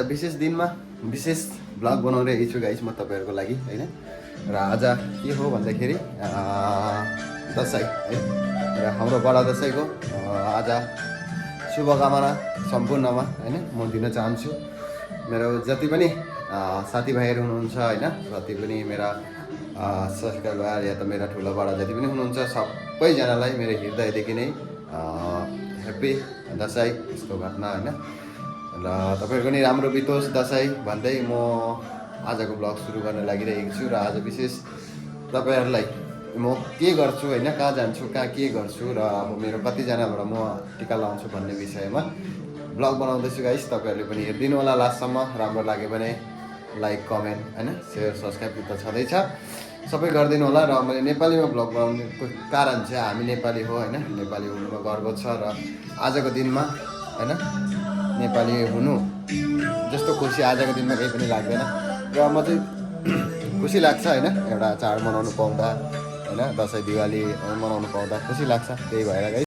विशेष दिनमा विशेष भ्लग बनाइरहेको छु गाइस म तपाईँहरूको लागि होइन। र आज के हो भन्दाखेरि दसैँ है र हाम्रो बडा दसैँको आज शुभकामना सम्पूर्णमा होइन म दिन चाहन्छु। मेरो जति पनि साथीभाइहरू हुनुहुन्छ होइन, जति पनि मेरा सब्सक्राइबर या त मेरा ठुलो बडा जति पनि हुनुहुन्छ सबैजनालाई मेरो हृदयदेखि नै ह्याप्पी दसैँ यस्तो घटना होइन। र तपाईँहरूको नि राम्रो बितोस् दसैँ भन्दै म आजको ब्लग सुरु गर्न लागिरहेको छु। र आज विशेष तपाईँहरूलाई म के गर्छु होइन, कहाँ जान्छु, कहाँ के गर्छु र अब मेरो कतिजनाबाट म टिका लाउँछु भन्ने विषयमा ब्लग बनाउँदैछु गाइस। तपाईँहरूले पनि हेरिदिनु होला लास्टसम्म। राम्रो लाग्यो भने लाइक कमेन्ट होइन सेयर सब्सक्राइब त छँदैछ, सबै गरिदिनु होला। र मैले नेपालीमा ब्लग बनाउनुको कारण चाहिँ हामी नेपाली हो होइन, नेपाली हुनुमा गर्व छ। र आजको दिनमा होइन नेपाली हुनु जस्तो खुसी आजको दिनमा केही पनि लाग्दैन। र म चाहिँ खुसी लाग्छ होइन, एउटा चाड मनाउनु पाउँदा होइन, दसैँ दिवाली मनाउनु पाउँदा खुसी लाग्छ। त्यही भएर